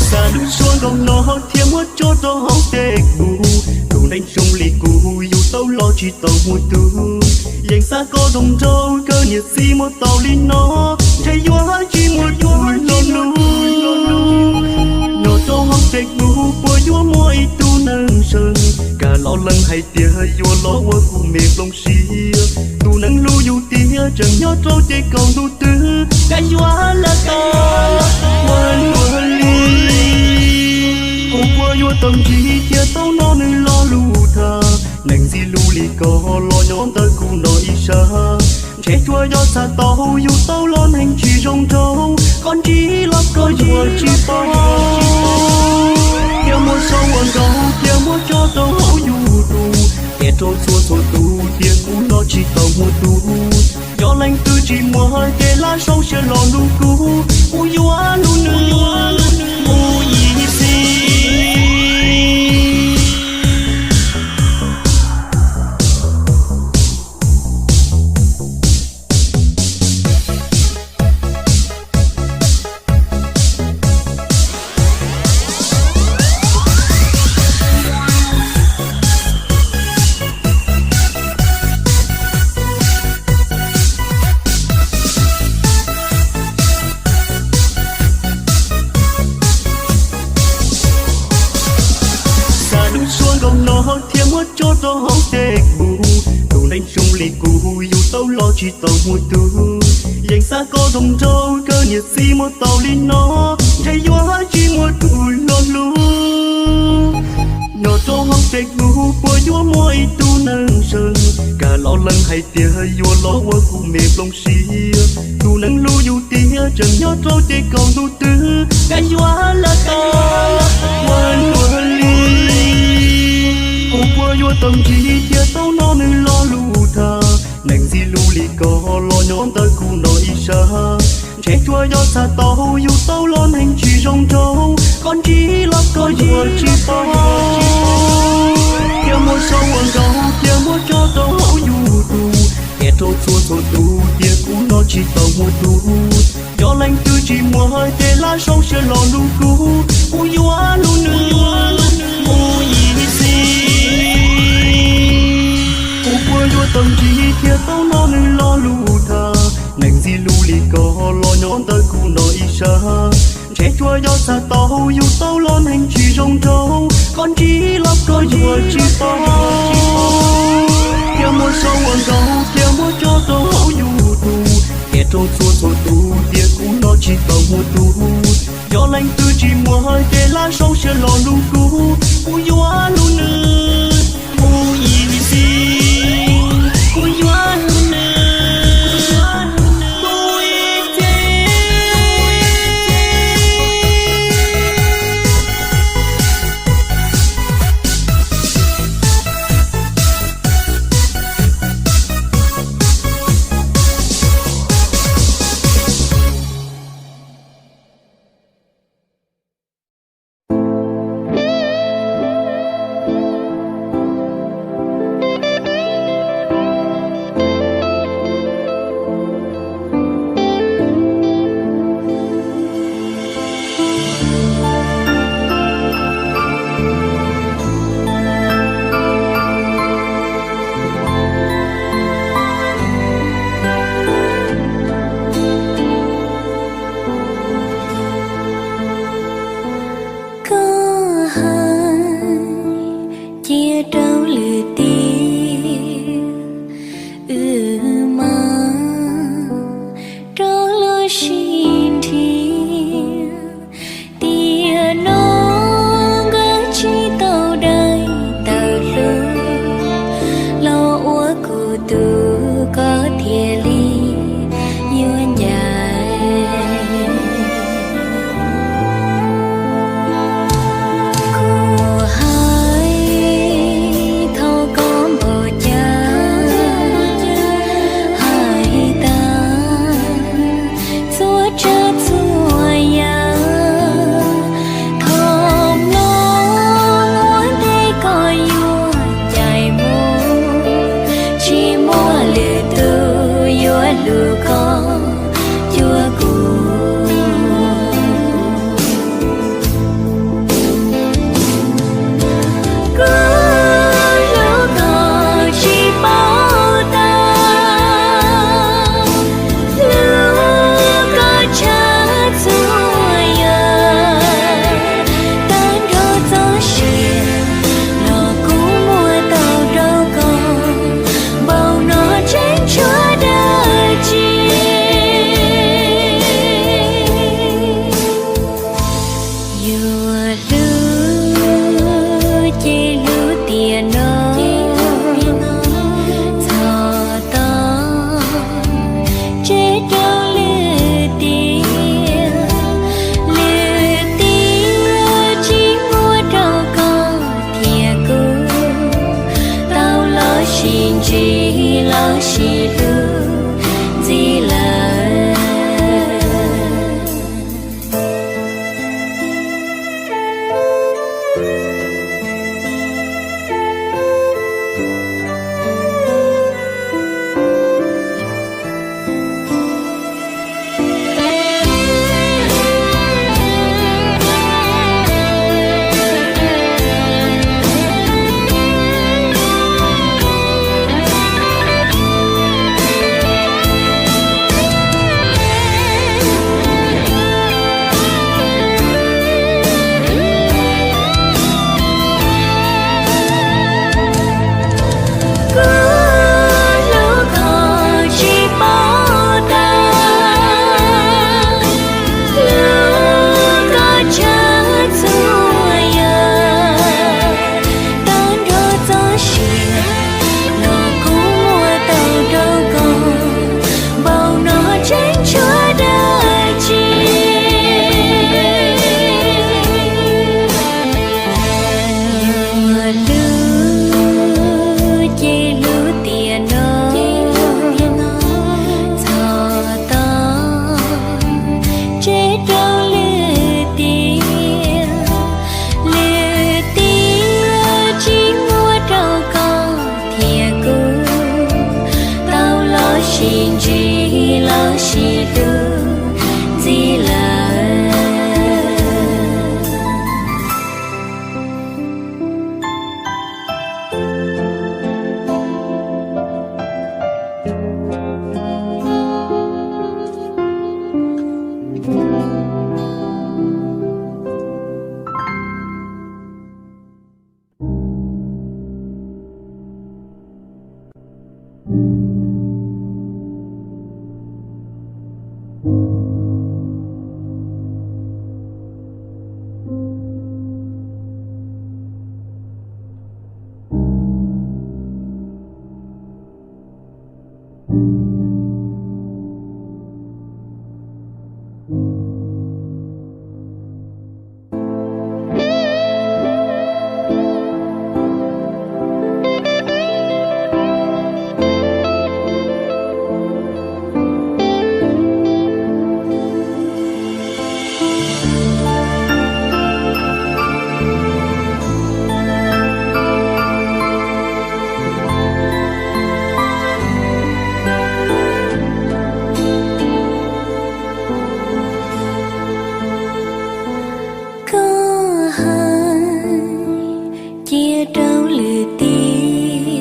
Xa lub suab nkoos no thiab muab tso rau hauv Facebook, tus neeg zoo li kuv yus tau los tsis tau muaj tug. Yeej xav kom zoo nraug kawg niam txiv muaj tau li no, ntshe yuav tsis muaj tug lo lus. Nyob rau hauv Facebook puas yuav muaj ib tug neeg seev, kam los lees hais tias yuav los ua kuv me nplooj siab. Tus neeg hlub yus tiag tseem nyob rau ces kaum ntu twg, cas yuav lam tau ua luaj li. Kuv puas yuav tau ntsib thiab tau hnov nws lo lus tham, neeg ntxim hlub li koj los nyob ntawm kuv no ib sab. Ntshe tsuas yog txhaj tau yus tau los neeg tsis zoo nraug, koj ntsib los koj yuav tsis paub. Thiab muab sau ua nkaus thiab muab tso rau hauv YouTube, qhia rau txhua txhua tus tias kuv no tsis tau muaj tug. Yog leej twg tsis muaj ces lam sau siab los nug kuv, kuv yuav nug nws mus ib txhis. Xa lub suab nkoos no thiab muab tso rau hauv Facebook, tus neeg zoo li kuv yus tau los tsis tau muaj tug. Yeej xav kom zoo nraug kawg niam txiv muaj tau li no, ntshe yuav tsis muaj tug lo lus. Nyob rau hauv Facebook puas yuav muaj ib tug neeg seev, kam los lees hais tias yuav los ua kuv me nplooj siab. Tus neeg hlub yus tiag tseem nyob rau ces kaum ntu twg, cas yuav lam tau ua luaj li. Kuv puas yuav tau ntsib thiab tau hnov nws lo lus tham, neeg ntxim hlub li koj los nyob ntawm kuv no ib sab. Ntshe tsuas yog txhaj tau yus tau los neeg tsis zoo nraug, koj ntsib los koj yuav tsis paub. Thiab muab sau ua nkaus thiab muab tso rau hauv YouTube, qhia rau txhua txhua tus tias kuv no tsis tau muaj tug. Yog leej twg tsis muaj ces lam sau siab los nug kuv, kuv yuav nug nws mus ib txhis. Kuv puas yuav tau ntsib thiab tau hnov nws lo lus tham, neeg ntxim hlub li koj los nyob ntawm kuv no ib sab. Ntshe tsuas yog txhaj tau yus tau los neeg tsis zoo nraug, koj ntsib los koj yuav tsis paub. Thiab muab sau ua nkaus thiab muab tso rau hauv YouTube, qhia rau txhua txhua tus tias kuv no tsis tau muaj tug. Yog leej twg tsis muaj ces lam sau siab los nug kuv, kuv yuav nug nws mus ib txhis. Kuv yuav nug nws mus ib txhis. rau lwm tiam, wb mam rov los sib nrhiav. Tiam no nkawd tsis tau dai ntawm hlub, los ua kuv tus koj thiaj li yuav ncaim. Kuv hais thov koj npaum cas, hais tag txhua tsav txhua yam. Thaum no ua ntej koj yuav ncaim mus, tsis muaj lwm tus yuav hlub koj cuag kuv. Kuv hlub koj tsis paub tag, hlub koj tshaj txhua yam. Tag nrho txoj sia los kuv muab tau rau koj, npaum no tseem tshuav dab tsi. Yuav hlub ces hlub tiam no, txhob tos tseg rau lwm tiam. Lwm tiam tsis muaj rau koj thiab kuv tau los sib ntsib los sib hlub.